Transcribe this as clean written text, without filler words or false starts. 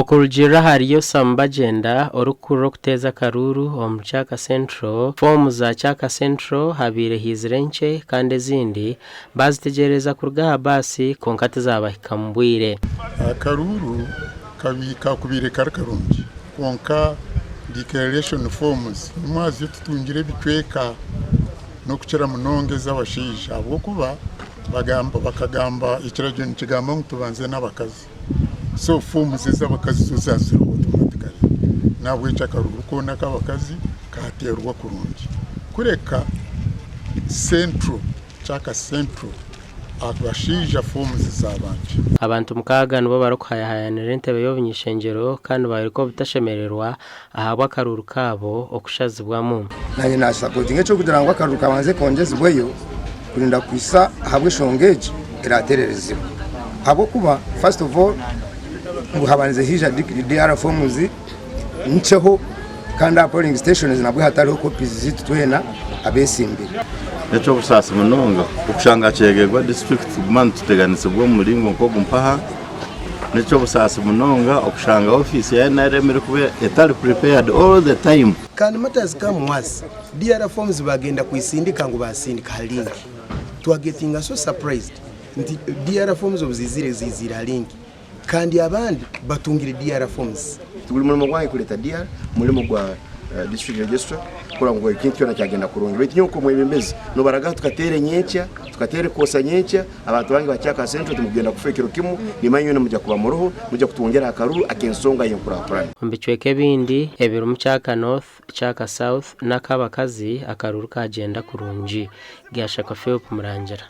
Okurugiirira ahari Yosam Bagyenda, orikukurira okuteeza akaruuru omu Kyaka Central, foomu za Kyaka Central habaire haizire nkye kandi ezindi baazitegyereza kuruga aha baasi kwonka tizaabahika mu bwire. Akaruuru kakubaire kari karungi kwonka declaration forms nimwazyo tutungire ebicweka n'okukira munonga ez'abashaija ahabw'okuba bakagamba ekiragiro nikigamba ngu tubanze n'abakazi. So forms ez'abakazi zo zaaziriho automatically n'ahabw'ekyo akaruuru koona ak'abakazi kaateerwa kurungi. Kureka Central, Kyaka Central, abashaija forms zaaba nkye. Abantu mukaaga nibo barikuhayahayanira entebe y'obuny'ishengyero kandi nibayoreka obutashemererwa ahabw'akaruuru kaabo okushazibwamu. Nanye nasapotinga ekyokugira ngu akaruru kabanze kongyezibweyo kurinda kuhisa ahabw'eshonga egi eratererezibwa ahabw'okuba first of all ngu habanze haija DR forms nkyeho kandi aha polling stations nabwo hatariho copies zitu twena abesimbire. N'eky'obusaasi munonga okushanga Kyegegwa disiturikiti tuguma nituteganisibwa omu muringo nk'ogu mpaha. N'eky'obusaasi munonga okushanga ofiisi ya NRM erikuba etari prepared all the time. Can matters come worse, DR forms bagenda kwisindika ngu basindika ha link. Twagetinga so surprised nti DR forms obu zizire zizire ha link kandi abandi batungire DR forms. Tiguri murimo gwange kureeta DR, murimo gwa district registrar kurora ngu ekintu kyona kyagenda kurungi. Baitu nyowe nk'omwebembezi nobaragaho tukateera enyenkya, tukateera ekoosa nyenkya, abantu bange ba Kyaka Central timukugenda kufa ekiro kimu, nimanya inywena mugya kuba muroho, mugya kutwongera aha karuru ak'ensonga y'enkurakurana. Omu bicweka ebindi ebirimu Kyaka North, Kyaka South n'ak'abakazi akaruuru kagyenda kurungi. Gashakwa Philp Murangira.